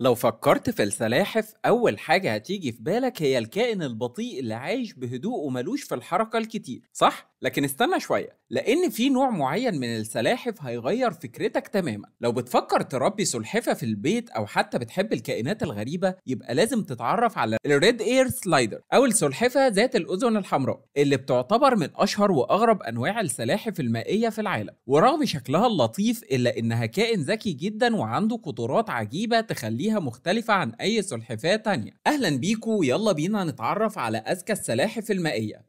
لو فكرت في السلاحف أول حاجة هتيجي في بالك هي الكائن البطيء اللي عايش بهدوء وملوش في الحركة الكتير، صح؟ لكن استنى شوية، لأن في نوع معين من السلاحف هيغير فكرتك تماما. لو بتفكر تربي سلحفة في البيت أو حتى بتحب الكائنات الغريبة يبقى لازم تتعرف على ال red ear slider أو السلحفة ذات الأذن الحمراء، اللي بتعتبر من أشهر وأغرب أنواع السلاحف المائية في العالم. ورغم شكلها اللطيف إلا إنها كائن ذكي جدا وعنده قدرات عجيبة تخليها مختلفة عن أي سلحفاة تانية. أهلا بيكو، يلا بينا نتعرف على أذكى السلاحف المائية.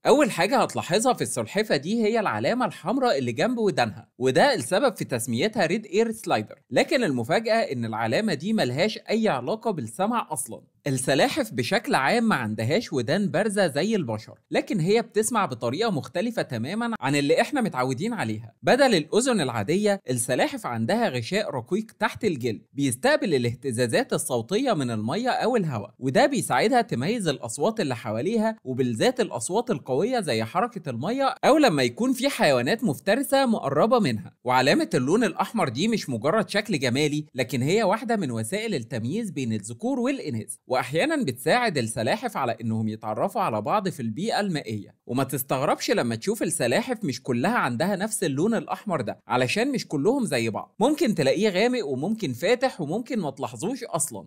أول حاجة هتلاحظها في السلحفة دي هي العلامة الحمراء اللي جنب ودانها، وده السبب في تسميتها red ear slider. لكن المفاجأة إن العلامة دي ملهاش أي علاقة بالسمع أصلا. السلاحف بشكل عام ما عندهاش ودان بارزة زي البشر، لكن هي بتسمع بطريقة مختلفة تماما عن اللي احنا متعودين عليها. بدل الأذن العادية، السلاحف عندها غشاء رقيق تحت الجلد بيستقبل الاهتزازات الصوتية من المية أو الهواء، وده بيساعدها تميز الأصوات اللي حواليها، وبالذات الأصوات القوية زي حركة المية أو لما يكون في حيوانات مفترسة مقربة منها. وعلامة اللون الأحمر دي مش مجرد شكل جمالي، لكن هي واحدة من وسائل التمييز بين الذكور والإناث، واحيانا بتساعد السلاحف على انهم يتعرفوا على بعض في البيئة المائية. وما تستغربش لما تشوف السلاحف مش كلها عندها نفس اللون الاحمر ده، علشان مش كلهم زي بعض. ممكن تلاقيه غامق وممكن فاتح وممكن ما تلاحظوش اصلا.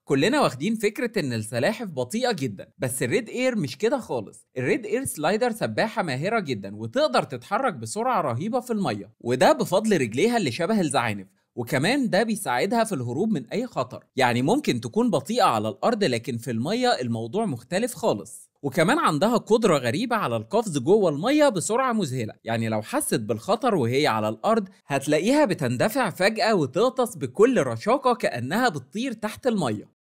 كلنا واخدين فكرة ان السلاحف بطيئة جدا، بس ال red ear مش كده خالص. ال red ear slider سباحة ماهرة جدا وتقدر تتحرك بسرعة رهيبة في المية، وده بفضل رجليها اللي شبه الزعانف، وكمان ده بيساعدها في الهروب من أي خطر. يعني ممكن تكون بطيئة على الأرض لكن في المية الموضوع مختلف خالص. وكمان عندها قدرة غريبة على القفز جوه المية بسرعة مذهلة، يعني لو حست بالخطر وهي على الأرض هتلاقيها بتندفع فجأة وتغطس بكل رشاقة كأنها بتطير تحت المية.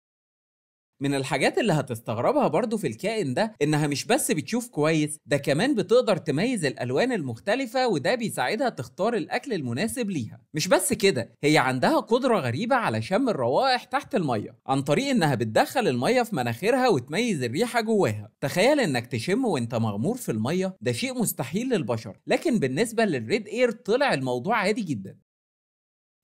من الحاجات اللي هتستغربها برضو في الكائن ده إنها مش بس بتشوف كويس، ده كمان بتقدر تميز الألوان المختلفة، وده بيساعدها تختار الأكل المناسب ليها. مش بس كده، هي عندها قدرة غريبة على شم الروائح تحت المية عن طريق إنها بتدخل المية في مناخيرها وتميز الريحة جواها. تخيل إنك تشم وإنت مغمور في المية، ده شيء مستحيل للبشر، لكن بالنسبة لل red ear طلع الموضوع عادي جدا.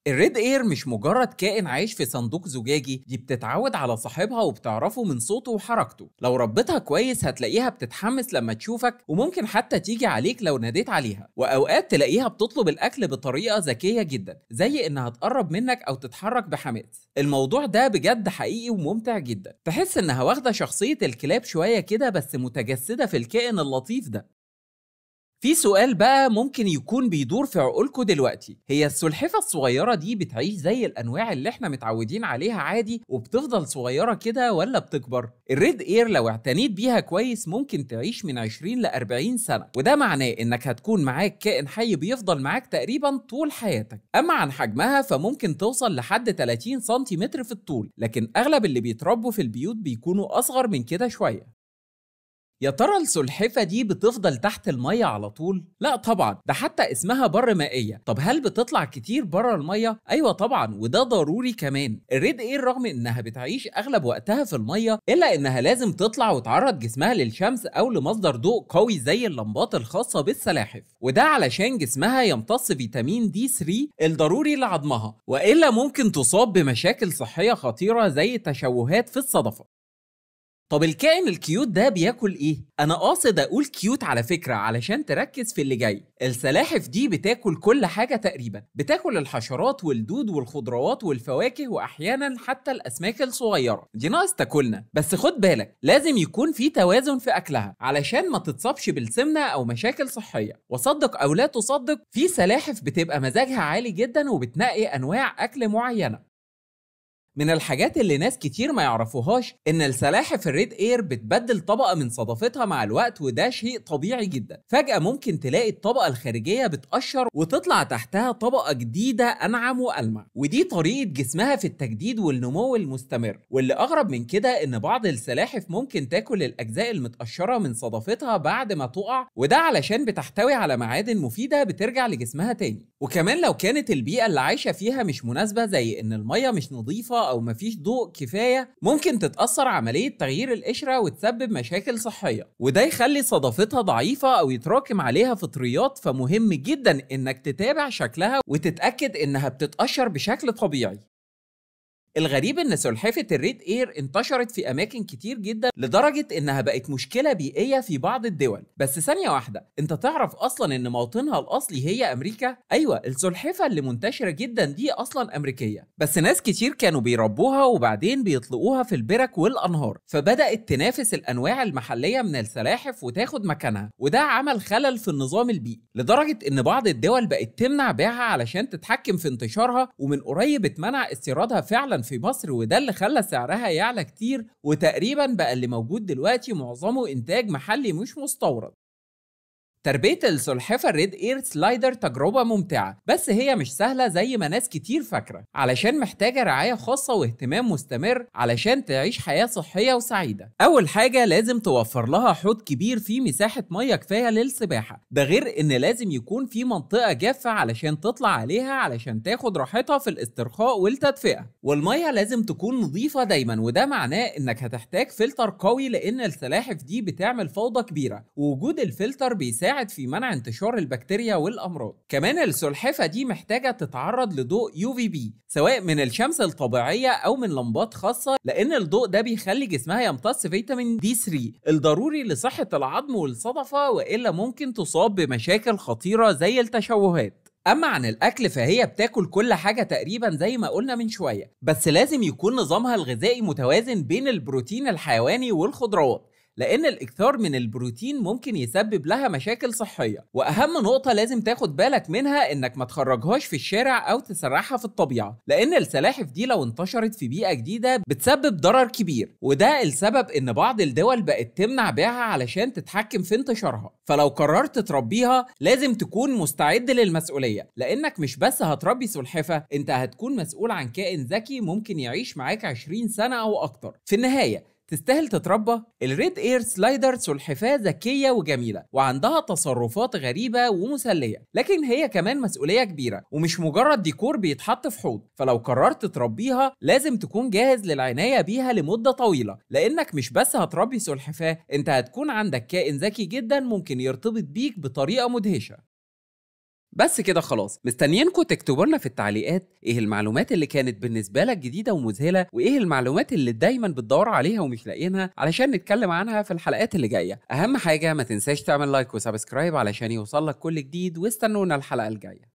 ال red ear مش مجرد كائن عايش في صندوق زجاجي، دي بتتعود على صاحبها وبتعرفه من صوته وحركته. لو ربيتها كويس هتلاقيها بتتحمس لما تشوفك، وممكن حتى تيجي عليك لو ناديت عليها. واوقات تلاقيها بتطلب الاكل بطريقة ذكية جدا، زي انها تقرب منك او تتحرك بحماس. الموضوع ده بجد حقيقي وممتع جدا، تحس انها واخده شخصية الكلاب شوية كده بس متجسده في الكائن اللطيف ده. في سؤال بقى ممكن يكون بيدور في عقولكم دلوقتي، هي السلحفة الصغيرة دي بتعيش زي الأنواع اللي احنا متعودين عليها عادي وبتفضل صغيرة كده ولا بتكبر؟ ال red ear لو اعتنيت بيها كويس ممكن تعيش من 20 ل 40 سنة، وده معناه انك هتكون معاك كائن حي بيفضل معاك تقريبا طول حياتك. أما عن حجمها فممكن توصل لحد 30 سنتيمتر في الطول، لكن أغلب اللي بيتربوا في البيوت بيكونوا أصغر من كده شوية. يا ترى السلحفة دي بتفضل تحت المية على طول؟ لا طبعا، ده حتى اسمها بر مائية. طب هل بتطلع كتير بره المية؟ ايوه طبعا، وده ضروري كمان. ال red ear رغم انها بتعيش اغلب وقتها في المية الا انها لازم تطلع وتعرض جسمها للشمس او لمصدر ضوء قوي زي اللمبات الخاصة بالسلاحف، وده علشان جسمها يمتص فيتامين دي 3 الضروري لعظمها، والا ممكن تصاب بمشاكل صحية خطيرة زي تشوهات في الصدفة. طب الكائن ال cute ده بياكل ايه؟ انا قاصد اقول cute على فكرة علشان تركز في اللي جاي. السلاحف دي بتاكل كل حاجة تقريبا، بتاكل الحشرات والدود والخضروات والفواكه واحيانا حتى الاسماك الصغيرة، دي ناقص تاكلنا. بس خد بالك لازم يكون في توازن في اكلها علشان ما تتصابش بالسمنة او مشاكل صحية. وصدق او لا تصدق، في سلاحف بتبقى مزاجها عالي جدا وبتنقي انواع اكل معينة. من الحاجات اللي ناس كتير ما يعرفوهاش ان السلاحف ال red ear بتبدل طبقة من صدافتها مع الوقت، وده شيء طبيعي جدا. فجأة ممكن تلاقي الطبقة الخارجية بتقشر وتطلع تحتها طبقة جديدة أنعم وألمع، ودي طريقة جسمها في التجديد والنمو المستمر. واللي أغرب من كده ان بعض السلاحف ممكن تاكل الأجزاء المتقشرة من صدافتها بعد ما تقع، وده علشان بتحتوي على معادن مفيدة بترجع لجسمها تاني. وكمان لو كانت البيئة اللي عايشة فيها مش مناسبة، زي إن المية مش نظيفة أو مفيش ضوء كفاية، ممكن تتأثر عملية تغيير القشرة وتسبب مشاكل صحية، وده يخلي صدافتها ضعيفة أو يتراكم عليها فطريات. فمهم جدا إنك تتابع شكلها وتتأكد إنها بتتقشر بشكل طبيعي. الغريب ان سلحفة ال red ear انتشرت في اماكن كتير جدا لدرجة انها بقت مشكلة بيئية في بعض الدول. بس ثانية واحدة، انت تعرف اصلا ان موطنها الاصلي هي امريكا؟ ايوه، السلحفة اللي منتشرة جدا دي اصلا امريكية، بس ناس كتير كانوا بيربوها وبعدين بيطلقوها في البرك والانهار، فبدأت تنافس الانواع المحلية من السلاحف وتاخد مكانها، وده عمل خلل في النظام البيئي لدرجة ان بعض الدول بقت تمنع بيعها علشان تتحكم في انتشارها. ومن قريب اتمنع استيرادها فعلا في مصر، وده اللي خلى سعرها يعلى كتير، وتقريبا بقى اللي موجود دلوقتي معظمه انتاج محلي مش مستورد. تربية السلحفة ال red ear slider تجربة ممتعة، بس هي مش سهلة زي ما ناس كتير فاكرة، علشان محتاجة رعاية خاصة واهتمام مستمر علشان تعيش حياة صحية وسعيدة. أول حاجة لازم توفر لها حوض كبير فيه مساحة مية كفاية للسباحة، ده غير إن لازم يكون في منطقة جافة علشان تطلع عليها علشان تاخد راحتها في الاسترخاء والتدفئة. والمية لازم تكون نظيفة دايما، وده معناه إنك هتحتاج فلتر قوي لأن السلاحف دي بتعمل فوضى كبيرة، ووجود الفلتر بيساعد في منع انتشار البكتيريا والامراض. كمان السلحفه دي محتاجه تتعرض لضوء UVB سواء من الشمس الطبيعية او من لمبات خاصة، لان الضوء ده بيخلي جسمها يمتص فيتامين D3 الضروري لصحة العظم والصدفه، والا ممكن تصاب بمشاكل خطيرة زي التشوهات. اما عن الاكل فهي بتاكل كل حاجة تقريبا زي ما قلنا من شوية، بس لازم يكون نظامها الغذائي متوازن بين البروتين الحيواني والخضروات، لأن الإكثار من البروتين ممكن يسبب لها مشاكل صحية. وأهم نقطة لازم تاخد بالك منها إنك ما تخرجهاش في الشارع أو تسرحها في الطبيعة، لأن السلاحف دي لو انتشرت في بيئة جديدة بتسبب ضرر كبير، وده السبب إن بعض الدول بقت تمنع بيعها علشان تتحكم في انتشارها. فلو قررت تربيها لازم تكون مستعد للمسؤولية، لأنك مش بس هتربي سلحفة، أنت هتكون مسؤول عن كائن ذكي ممكن يعيش معاك 20 سنة أو أكتر. في النهاية تستاهل تتربى. ال red ear slider سلحفاة ذكية وجميلة وعندها تصرفات غريبة ومسلية، لكن هي كمان مسؤولية كبيرة ومش مجرد ديكور بيتحط في حوض. فلو قررت تربيها لازم تكون جاهز للعناية بيها لمدة طويلة، لأنك مش بس هتربي سلحفاة، انت هتكون عندك كائن ذكي جدا ممكن يرتبط بيك بطريقة مدهشة. بس كده خلاص، مستنيينكم تكتبوا لنا في التعليقات ايه المعلومات اللي كانت بالنسبة لك جديدة ومذهله، وايه المعلومات اللي دايما بتدوروا عليها ومش لاقيينها علشان نتكلم عنها في الحلقات اللي جاية. اهم حاجة ما تنساش تعمل like و subscribe علشان يوصلك كل جديد، واستنونا الحلقة الجاية.